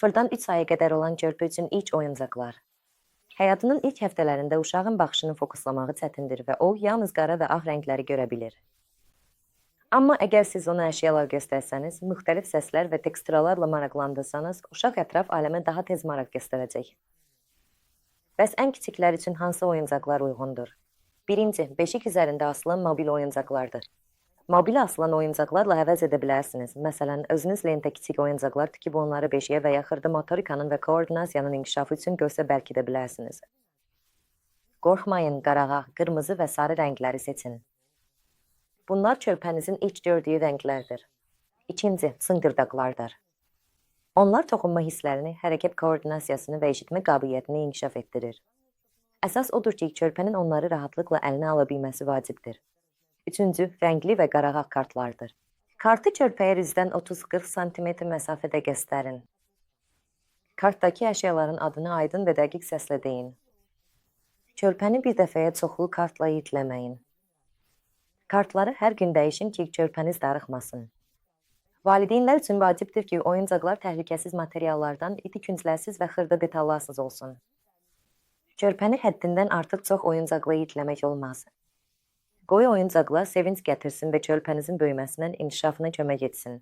0-dan 3 aya qədər olan körpə üçün ilk oyuncaqlar. Həyatının ilk həftələrində uşağın baxışını fokuslamağı çətindir və o yalnız qara və ağ rəngləri görə bilir. Amma əgər siz ona əşyalar göstərsəniz, müxtəlif səslər və teksturalarla maraqlandırsanız, uşaq ətraf aləmə daha tez maraq göstərəcək. Bəs ən kiçiklər üçün hansı oyuncaqlar uyğundur? Birinci, beşik üzərində asılan mobil oyuncaqlardır. Mobil asılan oyuncaqlarla əvəz edə bilərsiniz. Məsələn, özünüz lentə kiçik oyuncaqlar tikib onları beşiyə və ya xırda motorikanın və koordinasiyanın inkişafı üçün göstə bərkidə bilərsiniz. Qorxmayın, qaraağ, qırmızı və sarı rəngləri seçin. Bunlar körpənizin ilk gördüyü rənglərdir. İkinci, cınqırdaqlardır. Onlar toxunma hisslərini, hərəkət koordinasiyasını və eşitmə qabiliyyətini inkişaf etdirir. Əsas odur ki, körpənin onları rahatlıqla əlinə ala bilməsi vacibdir. Üçüncü, rəngli və qaraağ kartlardır. Kartı körpəyə rizdən 30-40 sm məsafədə göstərin. Kartdakı əşyaların adını aydın və dəqiq səslə deyin. Körpəni bir dəfəyə çoxlu kartla yükləməyin. Kartları hər gün dəyişin ki, körpəniz darıxmasın. Valideynlər üçün vacibdir ki, oyuncaqlar təhlükəsiz materiallardan, iti künclərsiz və xırda detallarsız olsun. Körpəni həddindən artıq çox oyuncaqla yükləmək olmaz. Qoy oyuncaqlar sevinç gətirsin və körpənizin böyüməsinin inkişafına kömək etsin.